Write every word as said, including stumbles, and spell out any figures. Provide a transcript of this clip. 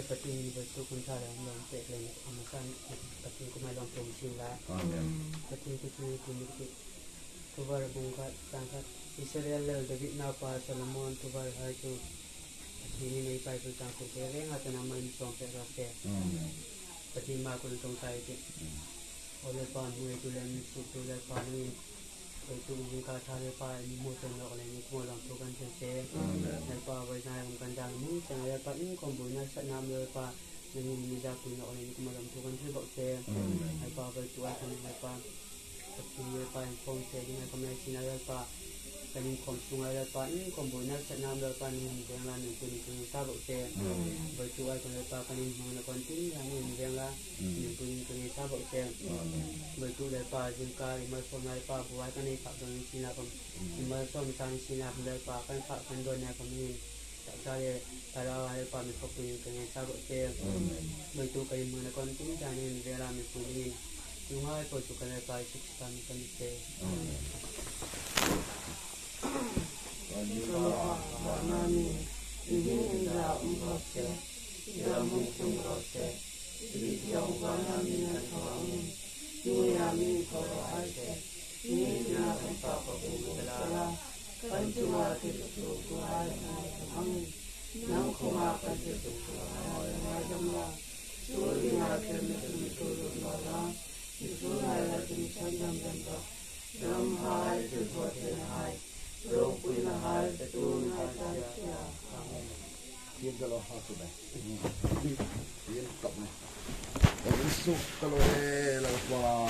Pathien vawituk hun ṭha le um lawm pek le, a hmasan Pathien kuomah lawmthu um sien la. Amen. Pathien thu chu ni ti ni ti. Thuvar bung khat chang khat. Israel lal David naupa Solomon thuvarhai chu Pathienin ei Bible chang tum pek reng a, chun ama insawm pek raw se. Amen. Pathien ma kuomah ṭawngṭai ei tih. Amen. Aw Lalpa, hnuoitu le mi sietu Lalpa, nangin vawituk zingkar ṭha Lalpa, ei mi hmu sawn nawk leiin kuomah lawmthu kan hril che. Amen. Lalpa, vawisun hun kan dam hmun chen Lalpa, inkhawm buoina satna um Lalpa, nangin mi zapi nawk leiin kuomah lawmthu kan hril bawk che. Amen. Lalpa, vawituk ei kan Lalpa, Pathien Lalpa, inkhawm se ding ei kan nei sien Lalpa, kan inkhawm sunga Lalpa, inkhawm buoina satna um Lalpa, nangin mi veng la, nangin kan nei sa bawk che. Amen. Vawituk ei kan Lalpa, kan inhmang le kan tin, nangin mi veng la, nangin kan nei sa bawk che. Amen. Vawituk Lalpa, zingkar ei malsawmna Lalpa, buoi kan nei phak dawnin sien la khawm, ei malsawm san sien la khawm Lalpa, kan phak kan dawnna khawm nangin, taksa le thlarau Lalpa, mi khawpui kan nei sa bawk che. Amen. Vawituk kan inhmang le kan tin, nangin mi veng la, mi pui dingin, zunghai po chu kan Lalpa, Isu Krista hmingin kan ni che. Amen. Kan Lalpa, vana mi, i hming inzak um raw se, i ram hung tlung raw se, i biek ding vana mi a ṭha angin, i hnuoia mi thaw raw se, i hnina kan fak ka pu mu ta la, kan chunga thil ṭhuoituhai hang angin, nang khawma kan thil ṭhuoituhai ngaidam la, tu dinga thil mi tum tu lut naw la, i tu lai la kin san dam dam ta, damhai, thilthawtheihai, ropuinahai, tu ngai ta sia. Amen. Thiemta lo ha tu dai. Thiemta lo. Kan suk ta lo e, Lalpa.